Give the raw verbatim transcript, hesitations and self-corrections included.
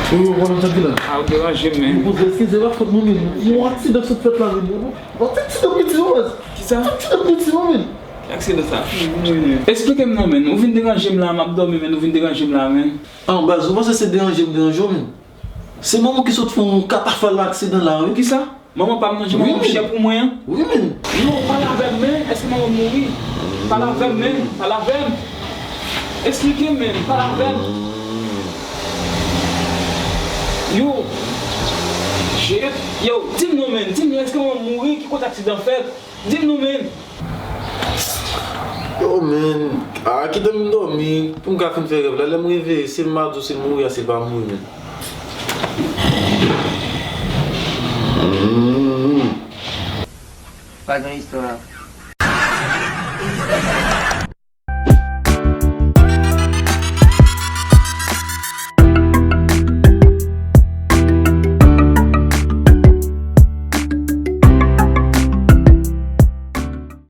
Yo, yo, pran nan tèt la. Ah, ou deranje m, men. Yo, eskize, pa fòt mwen, men. Yon aksidan sot fèt la, men. Yon aksidan piti, non, men. Kisa? Aksidan piti, non, men. Ki aksidan sa? Eksplike m non, men. Ou vin deranje m la, m ap dòmi, men. Ou vin deranje m la, men. Ah, baz, ou panse se deranje m deranje w, men? Se manman ki sot fè yon katafal nan aksidan la, wi. Kisa? Manman pa m nan, jan manman chè pou mwen an? Wi, men. Non, pale avè m, men. Èske manman m mouri? Pale avè m, men. Pale avè m. Eksplike m, men. Pale avè m. Yo. Shit. Yo, di m non, men. Di m non, èske manman m mouri? Ki kote aksidan fèt? Di m non, men. Yo, men. Ah, kite m dòmi. Pou m ka fin fè rèv la. Lè m reveye, si l malad, si l mouri, si l pa mouri, men. Mm. Pa gen istwa.